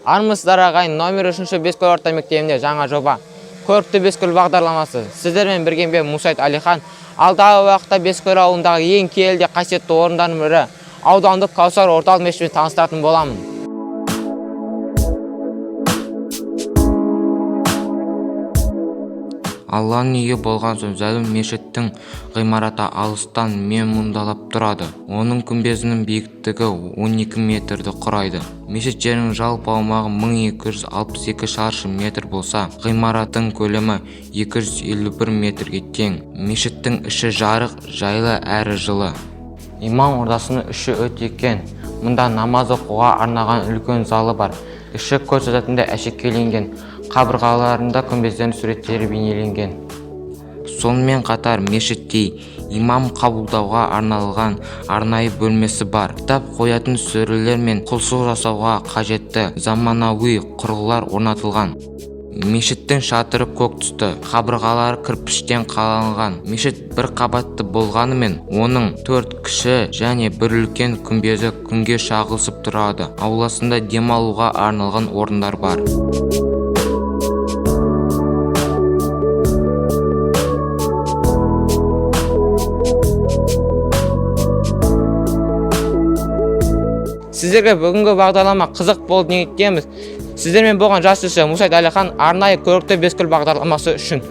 Армысыздар, ағайын! Номер 3 Бескөл орта мектебінде жаңа жоба, «Көрікті Бескөл» бағдарламасы. Сіздермен бірге мен, Мұсайт Алихан. Алдағы уақытта Бескөл ауылындағы ең киелі де қасиетті орындардың бірі, аудандық Кәусар орталық мешітімен таныстыратын боламын. Алланың үйі болған соң зәулім мешіттің ғимараты алыстан менмұндалап тұрады. Оның күмбезінің биіктігі 12 метрді құрайды. Мешіт жерінің жалпы аумағы 1262 шаршы метр болса, ғимараттың көлемі 251 метрге тең. Мешіттің іші жарық, жайлы әрі жылы. Имам ордасының іші өте кең. Мұнда намаз оқуға арналған үлкен залы бар. Іші көз жататындай әшекейленген, қабырғаларында күмбездердің суреттері бейнеленген. Сонымен қатар мешітте имам қабылдауға арналған арнайы бөлмесі бар. Кітап қоятын сөрелер мен құлшылық жасауға қажетті заманауи құрылғылар орнатылған. Мешіттің шатыры көк түсті, қабырғалары кірпіштен қаланған. Мешіт бір қабатты болғанымен, оның төрт кіші және бір үлкен күмбезі күнге шағылысып тұрады. Ауласында демалуға арналған орындар бар. Сіздерге бүгінгі бағдарлама қызық болды ниеттеміз. Сіздермен болған жас тілші Мұсайт Әлихан, арнайы «Көрікті Бескөл» бағдарламасы үшін.